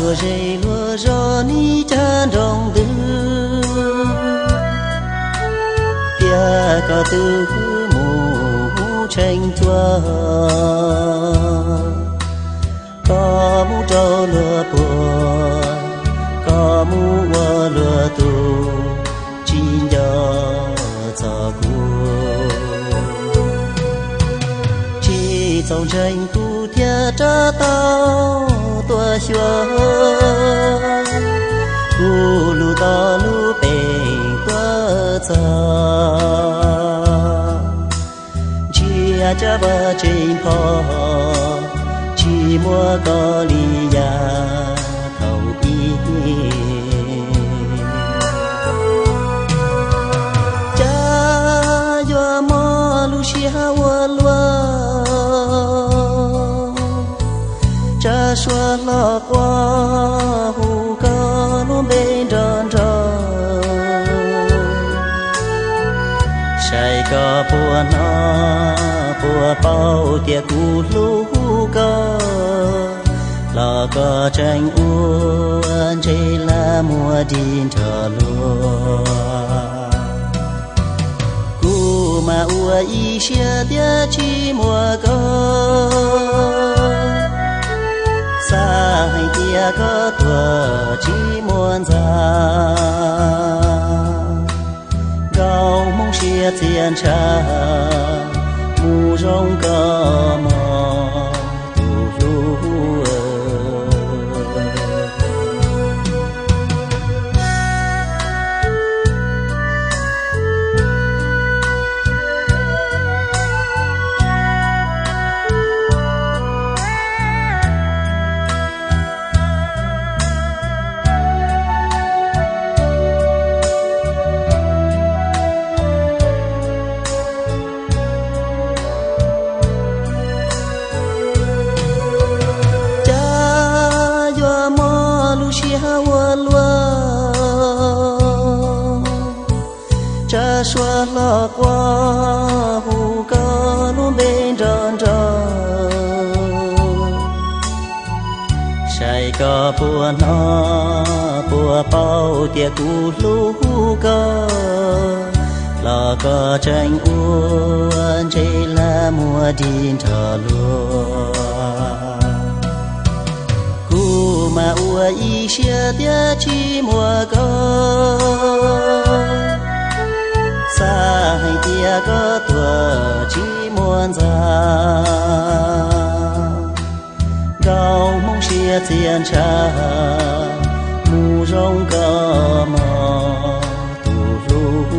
Luag zej luag zos neb cav nroo ntws, tias koj twb mus tshee cuag, koj mus rau luag puag, koj mus ua luag tug, tsis nco txog kuv. Tsis txaus ntseeg kuv thiaj rov tau tuaj xyuas, kuv lub toj lub peem tuaj txog, ntshiab caj pas tseem pho, tsis muaj koj li yav thaum ub. Cas yuav mob lub siab ua luaj, tsa suab hlo quaj hu koj lub npe nrov nrov. Saib koj puas hnov puas paub tias kuv hlub koj, los koj tseem ua ntsej laj muag ris nrog luag. Kuv mas ua ib siab tias tsis muaj koj, xav hais tias koj tuag tsis muaj ntxa. Nkauj Hmoob siab txias ntshav, mus zoo koj mog tus hlub. Cas yuav mob lub siab ua luaj, tsa suab hlo quaj hu koj lub npe nrov nrov. Saib koj puas hnov puas paub tias kuv hlub koj, los koj tseem ua ntsej laj muag ris nrog luag. Kuv mas ua ib siab tias tsis muaj koj, xav hais tias koj tuag tsis muaj ntxa. Nkauj Hmoob siab txias ntshav, mus zoo koj mog tus hlub.